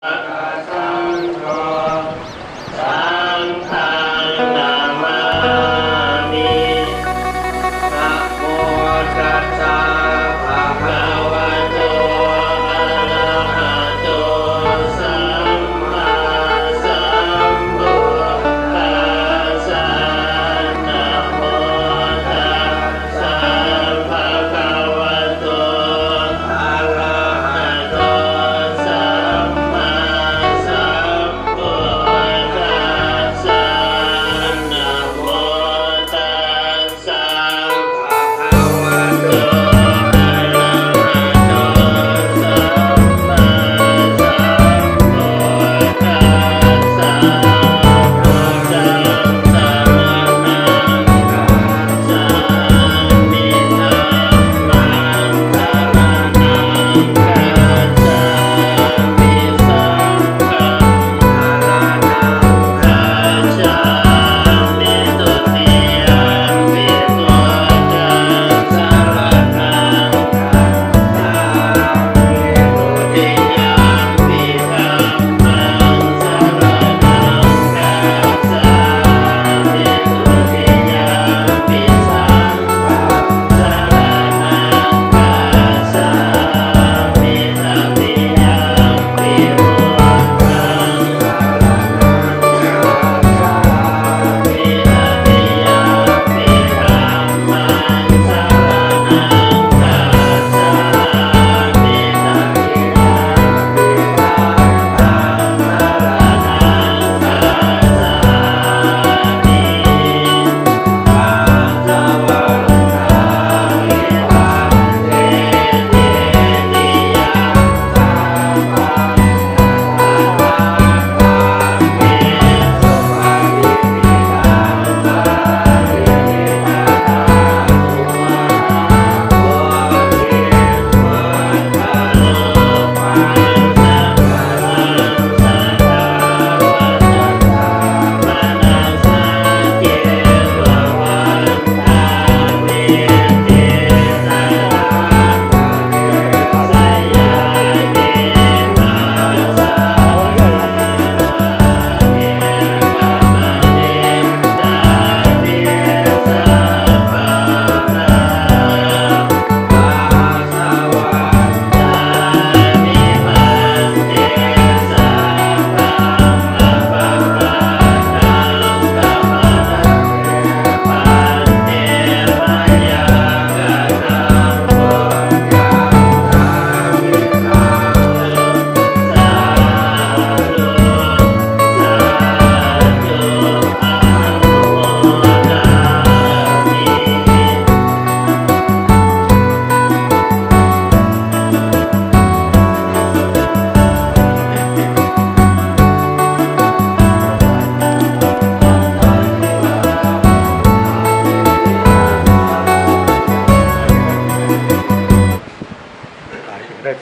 ສັງ ສັງຄັງ ນະມາມິ ນະໂມຕັດສະ ພະຄະວະໂຕ ອະລະຫະໂຕ ສຳມາສຳພຸດທັດສະ ນະໂມຕັດສະ ພະຄະວະໂຕ ອະລະຫະໂຕ ສຳມາສຳພຸດທັດສະ ນະໂມຕັດສະ ພະຄະວະໂຕ ອະລະຫະໂຕ ສຳມາສຳພຸດທັດສະ ພຸດທັງສະລະນັງ ສາມິ ທຳມັງ ສະລະນັງ ກັດສາມິ ສັງຄັງ ສະລະນັງ ກັດສາມິ ທຸຕິຍຳປິ ພຸດທັງ ສະລະນັງ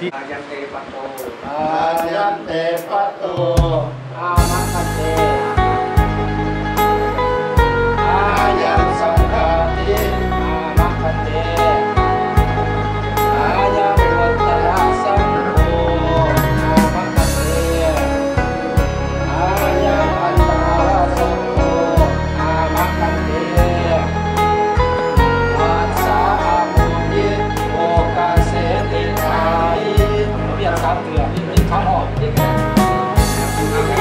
ອາຍັນເຕປະໂຕ ອາຍັນເຕປະໂຕ ອາມະພັນເຕ ອາຍັງສັງຄາຕິ ອາມະພັນເຕ ອາຍັງວັດຕະລະສັງໂຄ ອາມະພັນເຕ ອາຍັງອັນຕະມະລະສັງໂຄ ອາມະພັນເຕ ປັດສະອະໂມທິ ໂອກາເສຕິທາມິ ວຽນສາມເທື່ອ ເຮັດຄຳອອກ ເຮັດ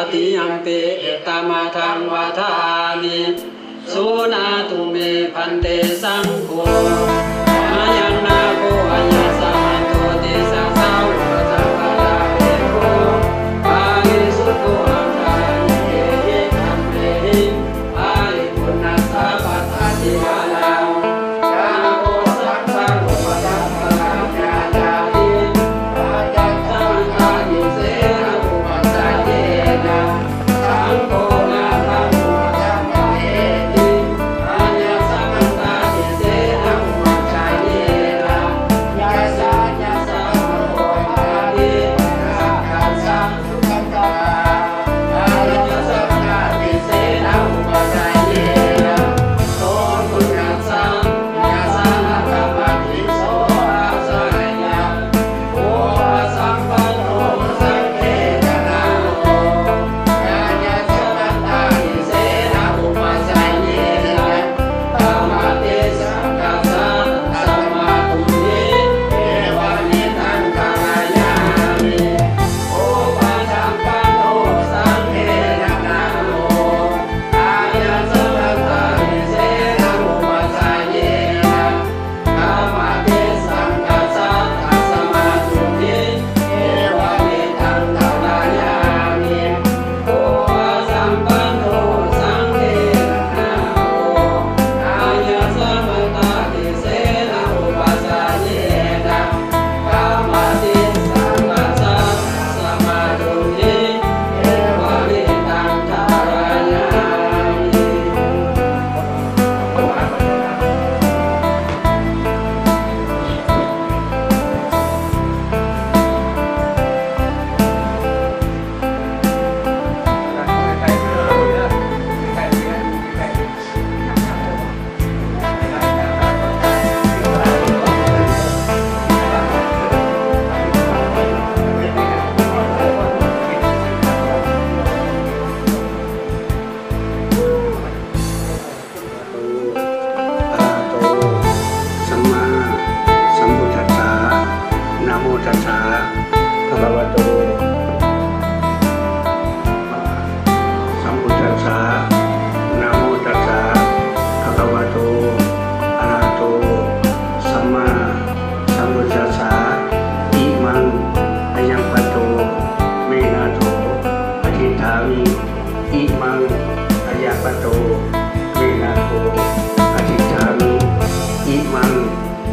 Tadiyampi etamatthaṃ vadāmi. Suṇātu me bhante saṅgho. Ayaṃ nāgo āyasmanto disā sāvakasaṅghāpekkhū parisuddho antarahiṃ kehi dhammehi paripuṇṇassa pattacīvaraṃ. Nāgo saṅghaṃ upasampadaṃ yācati, paccattaṃ taṃ issena upajjhāyena.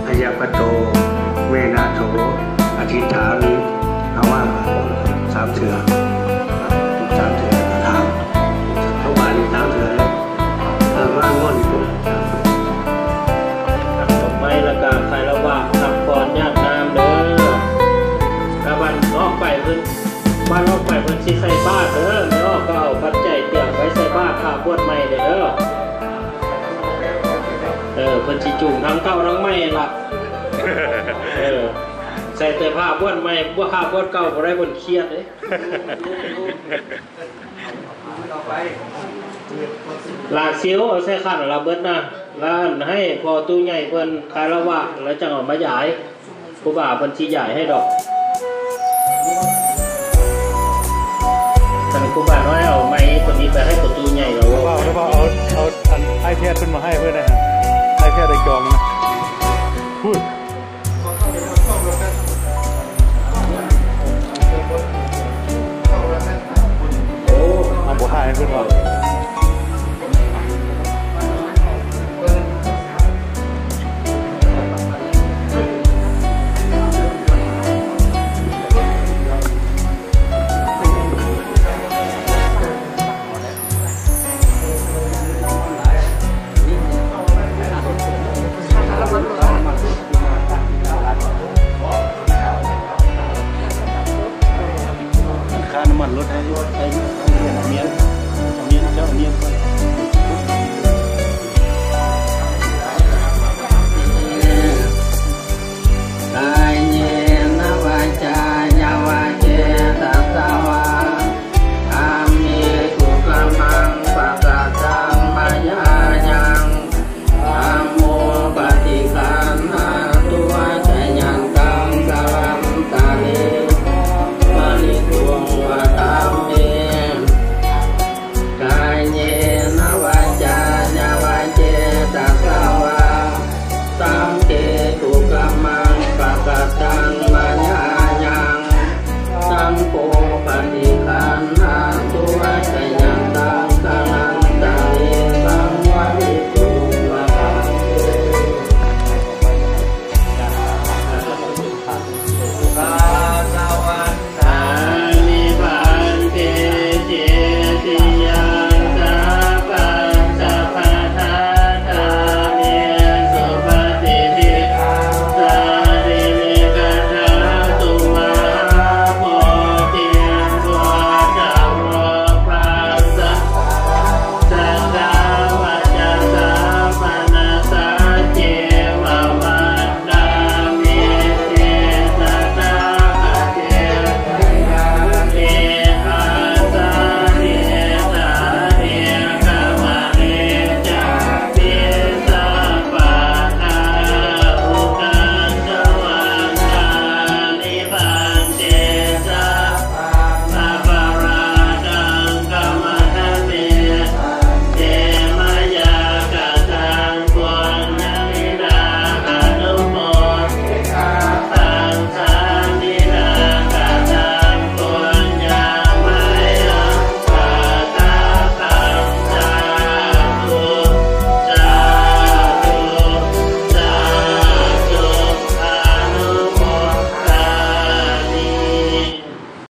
ອາຍະປະໂຕ ເວນະໂທ ອະທິຖານ ເອົາວ່າສາມເທື່ອ ສາມເທື່ອ ຖາມ ເອົາວ່າສາມເທື່ອ ເອີ ມາງອນ ດອກໄມ້ ແລ້ວກະຄາລະວະ ພັກຜ່ອນຍາດນ້ຳເດີ ກະວັນອອກໄປເພິ່ນ ວັນອອກໄປເພິ່ນຊິໃສ່ບາດເດີ ແມ່ອອກກະເອົາປັດໄຈຕຽມໄວ້ໃສ່ບາດພະບວດໃໝ່ເດີ. ເອີ ເພິ່ນຊິຈູງທັງເກົ່າທັງໃໝ່ຫັ້ນລະ ເອີ ໃສ່ແຕ່ພະບວດໃໝ່ ພະບວດເກົ່າບໍ່ໄດ້ ເພິ່ນຄຽດເດ້. ລາຊິວເອົາໃສ່ຂັນລະເບິດນະ ລະໃຫ້ພໍ່ຕູ້ໃຫຍ່ເພິ່ນຄາລະວະ ລະຈັ່ງເອົາມາຢາຍ. ຄູບາເພິ່ນຊິຢາຍໃຫ້ດອກ ຄັນຄູບານ້ອຍເອົາໄມໂຕນີ້ໄປໃຫ້ພໍ່ຕູ້ໃຫຍ່ລະເວົ້າ ເວົ້າ ເວົ້າ ເອົາ ເອົາອັນໄອແພດເພິ່ນມາໃຫ້ເພິ່ນນະ ໄອແພດໄອຈອມນະ.